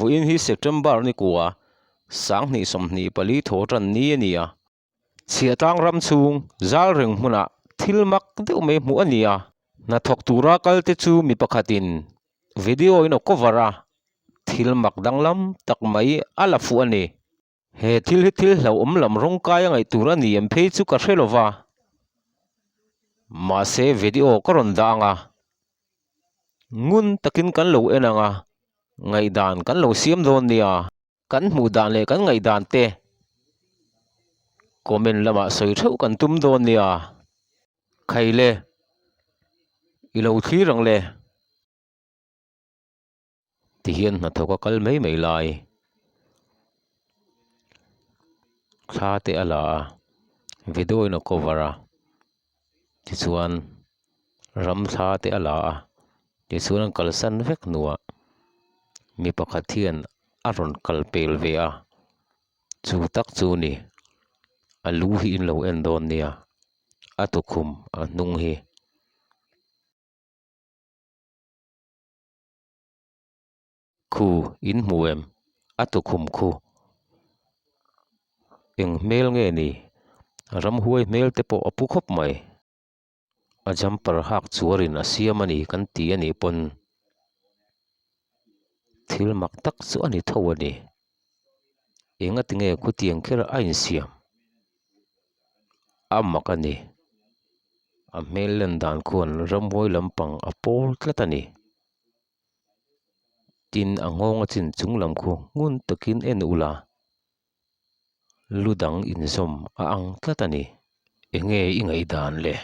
Vawiin hi September ni kua, 2024 thaw tan ni a ni a. Chhiahtlang ram chhung zal reng hmunah thil mak deuh mai hmuh a ni a. Hnathawk tura kalte chu mi pakhatin video in a cover a, thil mak danglam tak mai a la fuh a ni. He thil hi thil hlauhawm lam rawng kai a ngaih tur a ni em phei chu ka hre lo va, mahse video ka rawn dah ang a, ngun takin kan lo en ang a, ngaihdan kan lo siam dawn nia. Kan hmuh dan leh kan ngaihdan te comment lamah sawi theuh kan tum dawn nia. Khaile, i lo thlir ang le. Ti hian hnathawk a kal mai mai lai thla te a la a video in a cover a tichuan ram thla te a la a tichuan an kalsan vek hnuah mi pakhat hian a rawn kal pel ve a chu tak chu a ni a lu hi in lo en dawn nia a tukhum a hnung hi. Khu in hmu em? A tukhum khu. Eng hmel nge ni? Ramhuai hmel te pawh a pu khawp mai. A jumper hak chuarin a siam a ni kan ti a nih pawn thil mak tak chu a ni tho a ni. Engati nge khutiang kher a insiam? A mak a ni. A hmel len dan khuan ramhuai lampang a pawl tlat a ni. Tin, a nghawng a chin chung lam khu ngun takin en ula, lu dang inzawm a ang tlat a ni. Enge i ngaihdan le?